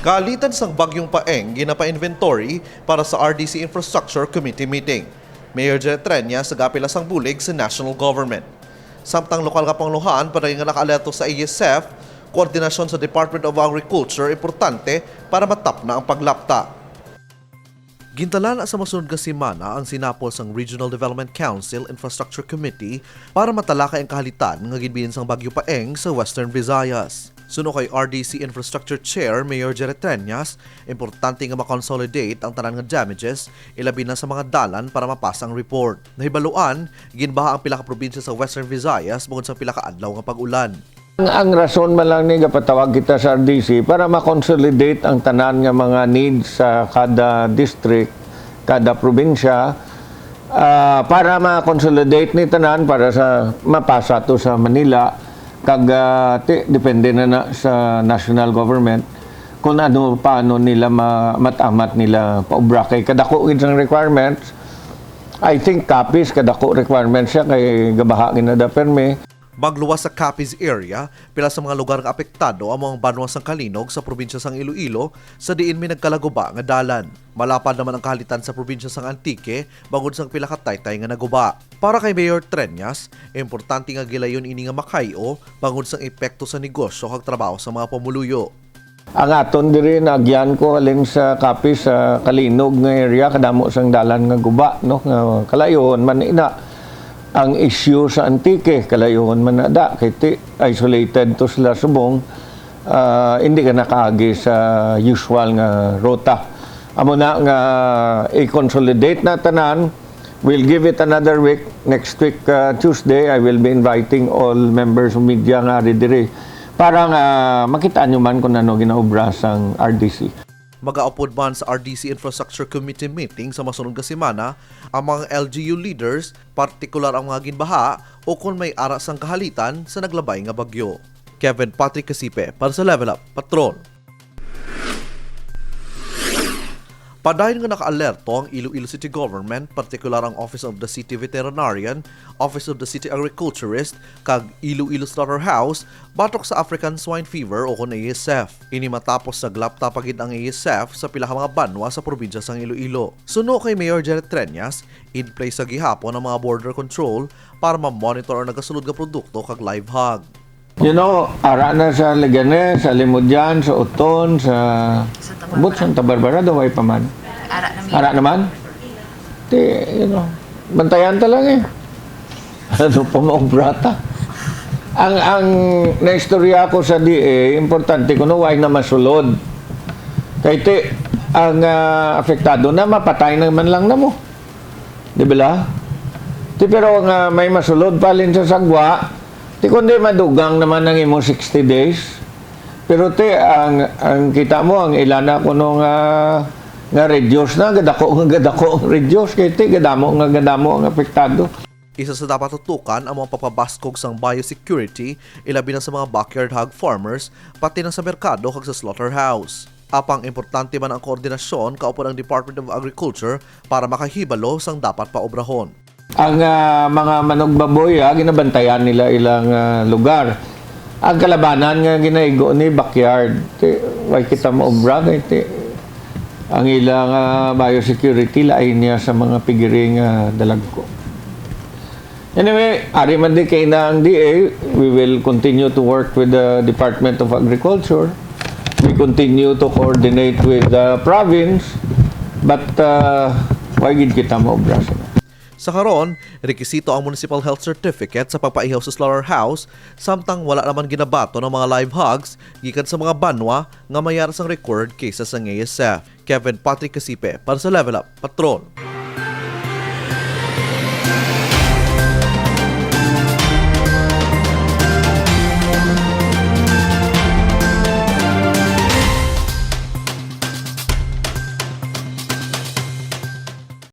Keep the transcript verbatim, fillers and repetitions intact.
Kaalitan sang Bagyong Paeng ginapa-inventory para sa R D C Infrastructure Committee meeting. Mayor Jerry Treñas nag-apila sang bulig sa national government. Samtang lokal nga pangulohan, pareho nga nakaalerto sa A S F, koordinasyon sa Department of Agriculture importante para matapna ang paglapta. Gintalana sa masunod nga semana ang sinapol sang Regional Development Council Infrastructure Committee para matalakay ang kahalitan nga ginbilin sang Bagyo Paeng sa Western Visayas. Suno kay R D C Infrastructure Chair Mayor Jerry Treñas, importante nga ma-consolidate ang tanan nga damages, ilabi na sa mga dalan para mapasa ang report. Nahibaluan, ginbaha ang pila ka probinsya sa Western Visayas bangod sa pila ka adlaw nga pag-ulan. Ang, ang rason man lang ni gapatawag kita sa R D C para ma-consolidate ang tanan nga mga needs sa kada district, kada probinsya, ah, para ma-consolidate ni tanan para sa mapasa to sa Manila, kag, ah, ti-, depende na, na sa national government kung ano, paano nila ma-, matamat nila paubra kay kadako gid sang requirements. I think Capiz kadako requirements siya kay gabaha gid na da permi. Magluwas sa Capiz area, pila sa mga lugar nga apektado amo ang banwa sang Calinog sa probinsya sang Iloilo, sa diin may nagkalaguba nga dalan. Malapad naman ang kahalitan sa probinsya sang Antique, bangod sang pila ka taytay nga naguba. Para kay Mayor Treñas, importante nga gilayon ini nga makay-o bangod sang epekto sa negosyo kag trabaho sa mga pumuluyo. Ang aton diri, naagyan ko halin sa Capiz, sa Calinog nga area, kadamo sang dalan nga guba, no, nga kalayuhon man ina. Ang issue sa Antique, kalayuhon man na da, kay ti-, isolated to sila subong, ah, hindi ka nakaagi sa usual nga ruta. Amo na nga i-consolidate na tanan, we'll give it another week. Next week, ah, Tuesday, I will be inviting all members of media nga ari diri para nga makita nyo man kung ano ginaobra sang R D C. Magaupod man sa R D C Infrastructure Committee meeting sa masunod nga semana ang mga L G U leaders, partikular ang mga ginbaha o kon may ara sang kahalitan sa naglabay nga bagyo. Kevin Patrick Casipe para sa Level Up Patrol. Padayon nga nakaalerto ang Iloilo City Government, partikular ang Office of the City Veterinarian, Office of the City Agriculturist, kag Iloilo Slaughterhouse batok sa African Swine Fever o kon A S F. Ini matapos naglapta pa gid ang A S F sa pila ka mga banwa sa probinsya sang Iloilo. Suno kay Mayor Janet Treñas, in place sa gihapon ang mga border control para ma-monitor ang nagasulod nga produkto kag live hog. You know, ara na sa Leganes, sa Limudyan, sa Oton, sa Santa Barbara. But Santa Barbara, daw ay pa man. Ara na mi. Ara naman? Ti, you know, bantayan ta lang eh. Ano pa maobra ta? Ang, ang naistorya ko sa D A, importante kuno way na masulod. Kay ti, ang, ah, apektado na, mapatay naman lang na mo. Di ba la? Ti, pero nga may masulod pa halin sa sagwa, ti kundi madugang naman ang imo sixty days. Pero ti, ang, ang kita mo, ang ilana kuno nga, nga reduce na, gadako nga gadako ang reduce, kay ti, gadamo nga gadamo ang apektado. Isa sa dapat tutukan ang mga pagpabaskog sang biosecurity, ilabi na sa mga backyard hog farmers, pati na sa merkado kag sa slaughterhouse. Apang importante man ang koordinasyon kaupod ang Department of Agriculture para makahibalo sang dapat paobrahon. Ang, ah, mga manugbaboy, ah, ginabantayan nila ilang, ah, lugar. Ang kalabanan nga ginaigo ni backyard, ti, way kita maobra kay ti, ang ilang, ah, biosecurity lain niya sa mga pigiri nga dalagko. Anyway, ari man di kay na ang D A, we will continue to work with the Department of Agriculture. We continue to coordinate with the province, but, uh, way gid kita maobra sila. Sa karon, rekisito ang Municipal Health Certificate sa pagpaihaw sa slaughterhouse, samtang wala naman ginabaton ang mga live hogs gikan sa mga banwa nga may ara sang recorded cases sang A S F. Kevin Patrick Casipe para sa Level Up Patrol.